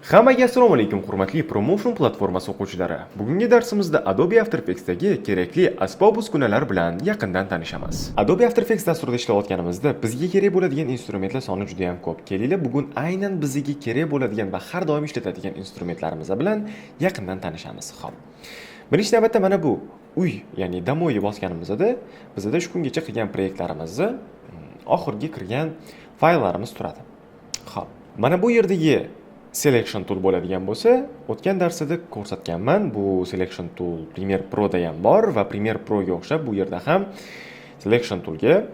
Hammaga assalomu alaykum, hurmatli Promotion platformasi o'quvchilari. Bugungi darsimizda Adobe After Effects'dagi kerakli asbob-uskunalar bilan yaqindan tanishamiz. Adobe After Effects dasturida ishlayotganimizda bizga kerak bo'ladigan instrumentlar soni juda ham ko'p. Kelinglar, bugun aynan bizga kerak bo'ladigan va har doim ishlatadigan instrumentlarimiz bilan yaqindan tanishamiz. Xo'p. Birinchi navbatda mana bu uy, ya'ni домой bosganimizda bizda shu kungacha qilgan proyektlarimizni oxirgi kirgan fayllarimiz turadi. Xo'p. Mana bu yerdagi selection tool bo'ladigan bo'lsa, o'tgan darsida ko'rsatganman. Bu selection tool Premiere Pro'da ham bor va Premiere Pro'ga o'xshab bu yerda ham selection toolga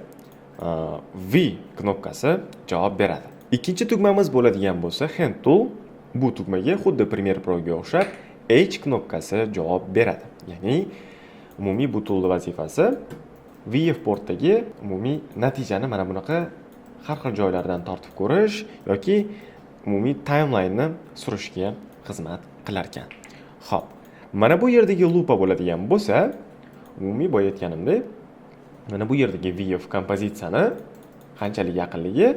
V knopkasi javob beradi. Ikkinchi tugmamiz bo'ladigan bo'lsa hand tool. Bu tugmaga xuddi Premiere Pro'ga o'xshab H knopkasi javob beradi. Ya'ni umumiy bu tool vazifasi viewportdagi umumiy natijani mana bunaqa har xil joylardan tortib ko'rish yoki umumiy timeline'ni surishga xizmat qilar ekan. Xo'p, mana bu yerdagi lupa bo'ladigan bo'lsa, umumiy boya aytganimdek, mana bu yerdagi view kompozitsiyani qanchalik yaqinligi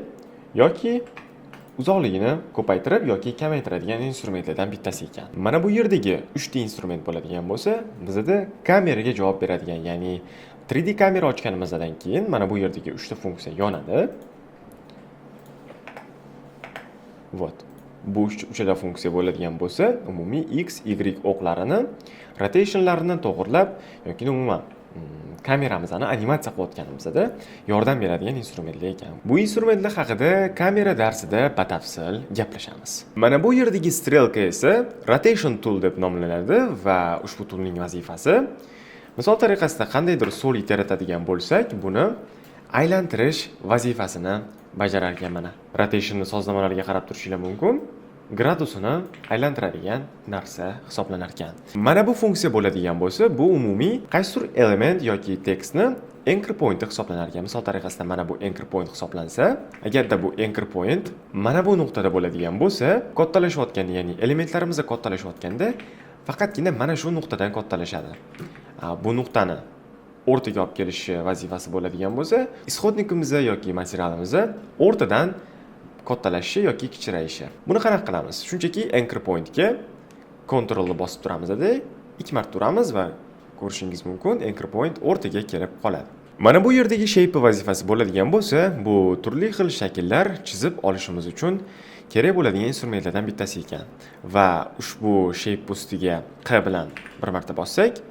yoki uzoqligini ko'paytirib yoki kamaytiradigan instrumentlardan bittasi ekan. Mana bu yerdagi 3 ta instrument bo'ladigan bo'lsa, bizada kameraga javob beradigan, ya'ni 3D kamera ochganimizdan keyin mana bu yerdagi 3 ta funksiya yonadi. Вот. Bu uchala funksiya bo'ladigan bo'lsa, umumiy X, Y o'qlarini, rotationlarini to'g'irlab yoki umuman kameramizni animatsiya qilayotganimizda yordam beradigan instrumentlar ekan. Bu instrumentlar haqida kamera darsida batafsil gaplashamiz. Mana bu yerdagi strelka esa rotation tool deb nomlanadi va ushbu toolning vazifasi misol tariqasida qandaydir solid yaratadigan bo'lsak, buni aylantirish vazifasini bajarar ekan mana. Rotationni sozlamalariga qarab turishinglar mumkin. Gradusini aylantiradigan narsa hisoblanar ekan. Mana bu funksiya bo'ladigan bo'lsa, bu umumiy qaysidir element yoki tekstni anchor pointi hisoblanar ekan. Misol tariqasida mana bu anchor point hisoblansa, agarda bu anchor point mana bu nuqtada bo'ladigan bo'lsa, kattalashayotganda, ya'ni elementlarimiz kattalashayotganda faqatgina mana shu nuqtadan kattalashadi. Bu nuqtani o'rtaga olib kelish vazifasi bo'ladigan bo'lsa, исходник imiz yoki materialimiz o'rtadan kattalashishi yoki kichrayishi. Buni qanaqa qilamiz? Shunchaki anchor pointga Ctrl bosib turamizda, ikki marta turamiz va ko'rishingiz mumkin, anchor point o'rtaga kelib qoladi. Mana bu yerdagi shape vazifasi bo'ladigan bo'lsa, bu turli xil shakllar chizib olishimiz uchun kerak bo'ladigan instrumentlardan bittasi ekan. Va ushbu shape ustiga Q bilan bir marta bossak,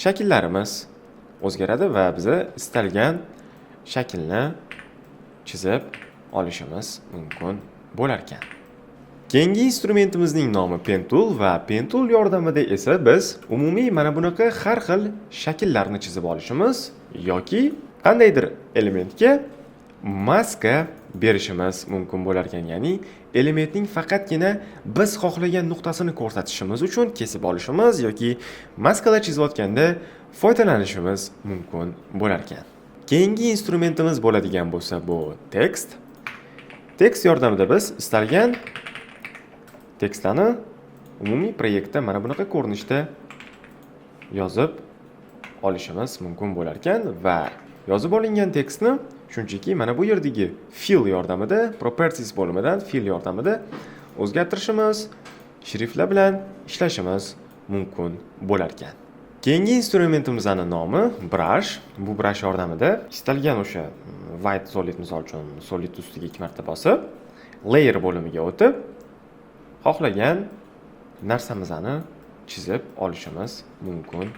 shakllarimiz o'zgaradi va biza istalgan shaklni chizib olishimiz mumkin bo'lar ekan. Keyingi instrumentimizning nomi Pen tool va Pen tool yordamida esa biz umumiy mana bunaqa har xil shakllarni chizib olishimiz yoki qandaydir elementga maska berishimiz mumkin bo'lar ekan. Ya'ni elementning faqatgina biz xohlagan nuqtasini ko'rsatishimiz uchun kesib olishimiz yoki maskalar chizayotganda foydalanishimiz mumkin bo'lar ekan. Keyingi instrumentimiz bo'ladigan bo'lsa bu tekst. Tekst yordamida biz istalgan tekstlarni umumiy proyektda mana bunaqa ko'rinishda yozib olishimiz mumkin bo'lar ekan va yozib olingan tekstni shunchaki mana bu yerdagi fill yordamida, properties bo'limidan fill yordamida o'zgartirishimiz, shriftlar bilan ishlashimiz mumkin bo'lar ekan. Keyingi instrumentimizning nomi brush. Bu brush yordamida istalgan o'sha white solid, misol uchun solid ustiga ikki marta bosib, layer bo'limiga o'tib, xohlagan narsamizni chizib olishimiz mumkin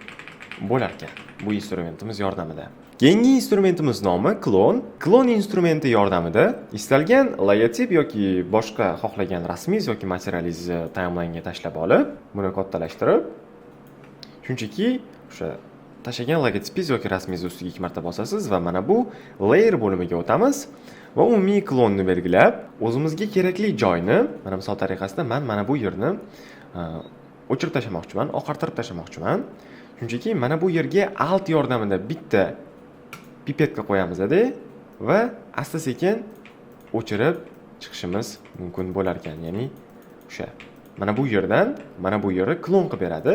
bo'lar ekan bu instrumentimiz yordamida. Keyingi instrumentimiz nomi klon. Klon instrumenti yordamida istalgan logotip yoki boshqa xohlagan rasmingiz yoki materialingizni timelinega tashlab olib, buni kattalashtirib, shunchaki o'sha tashlagan logotipingiz yoki rasmingiz ustiga ikki marta bosasiz va mana bu layer bo'limiga o'tamiz va umumiy klonni belgilab, o'zimizga kerakli joyni, mana misol tariqasida man mana bu yerni o'chirib tashlamoqchiman, oqartirib tashlamoqchiman. Shunchaki mana bu yerga alt yordamida bitta pipetka qo'yamizda va asta-sekin o'chirib chiqishimiz mumkin bo'lar ekan. Ya'ni o'sha mana bu yerdan mana bu yerni klon qilib beradi.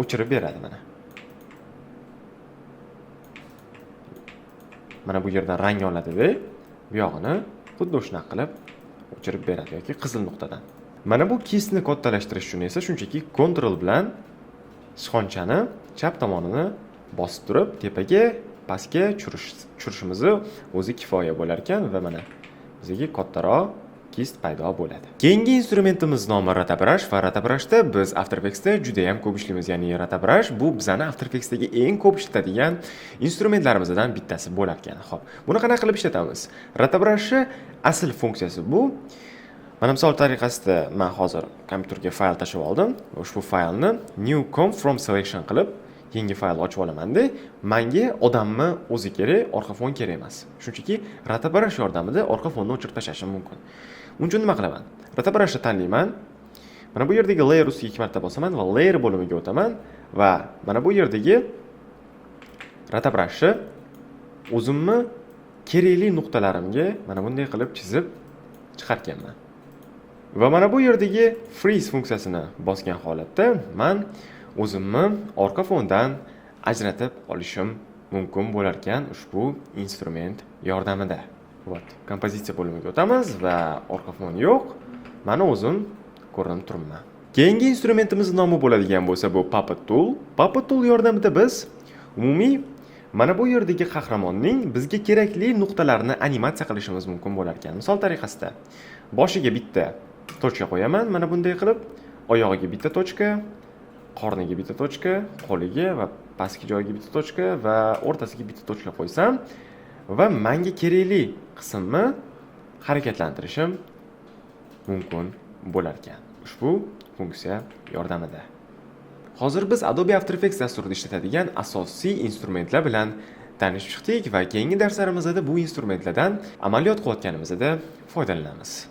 O'chirib beradi mana. Mana bu yerdan rang oladida, bu yog'ini xuddi shunaqa qilib o'chirib beradi yoki qizil nuqtadan. Mana bu кисть ni kattalashtirish uchun esa shunchaki Ctrl bilan sichqonchani chap tomonini bosib turib, tepaga, pastga tushirishimizni o'zi kifoya bo'lar ekan va mana bizga kattaroq кисть paydo bo'ladi. Keyingi instrumentimiz nomi Rotobrush va Rotobrushda biz After Effectsda juda ham ko'p ishlaymiz. Ya'ni Rotobrush bu bizani After Effectsdagi eng ko'p ishlatadigan instrumentlarimizdan bittasi bo'lar ekan. Xo'p, buni qanaqa qilib ishlatamiz? Rotobrushni asl funksiyasi bu, mana, misol tariqasida man hozir kompyuterga fayl tashlab oldim va ushbu faylni new comp from selection qilib, yangi fayl ochib olamanda, manga odamni o'zi kerak, orqa fon kerak emas. Shunchaki Rotobrush yordamida orqa fonni o'chirib tashlashim mumkin. Uning uchun nima qilaman? Rotobrushni tanlayman. Mana bu yerdagi layer ustiga ikki marta bosaman va layer bo'limiga o'taman va mana bu yerdagi Rotobrushni o'zimni kerakli nuqtalarimga mana bunday qilib chizib chiqarkanman. Va mana bu yerdagi freeze funksiyasini bosgan holatda man o'zimni orqa fondan ajratib olishim mumkin bo'larkan ushbu instrument yordamida. Вот, kompozitsiya bo'limiga o'tamiz va orqa fon yo'q. Mani o'zim ko'rinib turibman. Keyingi instrumentimiz nomi bo'ladigan bo'lsa, bu Puppet Tool. Puppet Tool yordamida biz umumiy mana bu yerdagi qahramonning bizga kerakli nuqtalarini animatsiya qilishimiz mumkin bo'lar ekan. Misol tariqasida boshiga bitta точка qo'yaman, mana bunday qilib, oyog'iga bitta точка, qorniga bitta точка, qo'liga va pastki joyiga bitta точка va o'rtasiga bitta точка qo'ysam va manga kerakli qismni harakatlantirishim mumkin bo'lar ekan ushbu funksiya yordamida. Hozir biz Adobe After Effects dasturida ishlatadigan asosiy instrumentlar bilan tanishib chiqdik va keyingi darslarimizda bu instrumentlardan amaliyot qilayotganimizda foydalanamiz.